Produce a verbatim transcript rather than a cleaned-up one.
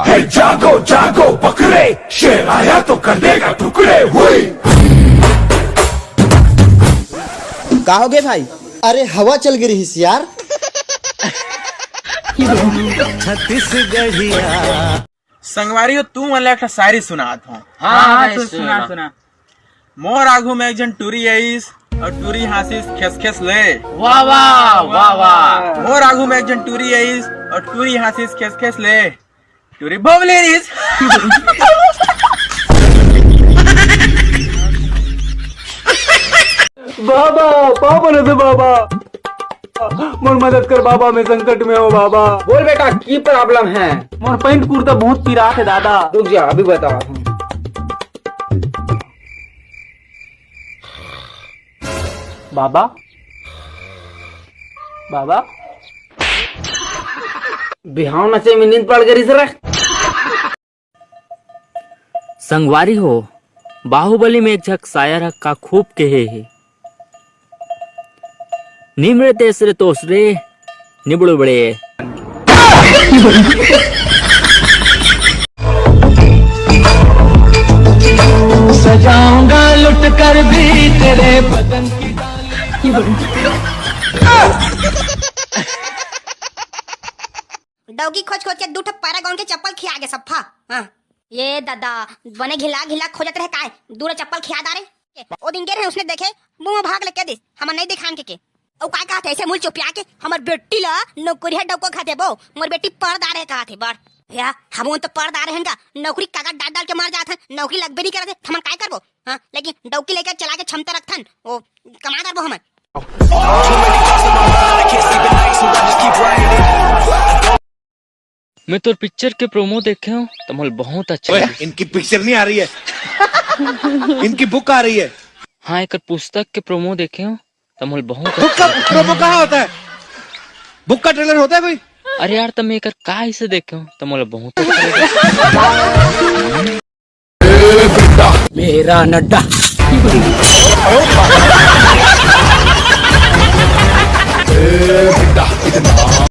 है जागो जागो बकरे, शेर आया तो कर देगा टुकड़े। हुई। का हो गए भाई? अरे हवा चल गई रहीस यार। संगवारी हो, तू मन ला एक ठा शायरी सुनात हूँ। हाँ, हाँ, हाँ, भाई, सुन, सुना, सुना। सुना। मोर आगू में एक झन टूरी आइस और टूरी हाँसिस खेस खेस ले। वाह, वाह, वाह, वाह। मोर आगू में एक झन टूरी आइस और टूरी हाँसिस खेस खेस ले। टूरी भौंकले रहीस। बाबा, पाँव परत हँव बाबा, मोर मदद कर बाबा, मैं संकट में हँव बाबा। बोल बेटा, की problem है? मोर पैंट कुर्ता बहुत पिरात हे दादा। रुक जा, अभी बतावत हँव। बाबा, बाबा। बिहाव नचे में नींद पड़ गई रे। संगवारी हो, बाहुबली में एक झक शायर ह का खूब कहे हे, निमरे तेसरे तोसरे निबड़ू बड़े। सजाऊंगा लुट कर भी तेरे बदन की डाली। डौकी खोज खोज के दू ठो पैरागन के चप्पल खिया गे सफ्फा। हाँ। ये दादा, बने घिला घिला खोजत रहे काय, दू ठो चप्पल खिया डारे। ओ दिन गे रहे, उसने देखे, मुंह भाग ले के दिस, हमन नहीं दिखान के के। अउ काय कहत हे, ऐसे मुल चुपिया के, हमर बेटी ला नौकरी है डौको खाते बो, मोर बेटी पढ़ डारे कहत हे, बड़। या, हम तो पढ़ डारे हन का, नौकरी कागज डाल डाल के मर जात हन, नौकरी लगबे नहीं करत हे, हमन काय करबो? हाँ, लेकिन डौकी लेके चला के क्षमता रखथन, वो कमा करबो हमन। मैं तोर पिक्चर के प्रोमो देखे हूँ, तो मोला बहुत अच्छा लगे। इनकी पिक्चर नहीं आ रही है, इनकी बुक आ रही है। हाँ, एक पुस्तक के प्रोमो देखे हूँ, तो मोला बहुत बुक का प्रोमो कहाँ होता है? बुक का ट्रेलर होता है कोई? अरे यार, तो मैं एकर का इसे देखे हूँ, तो मोला बहुत अच्छा लगे। मेरा नड्डा।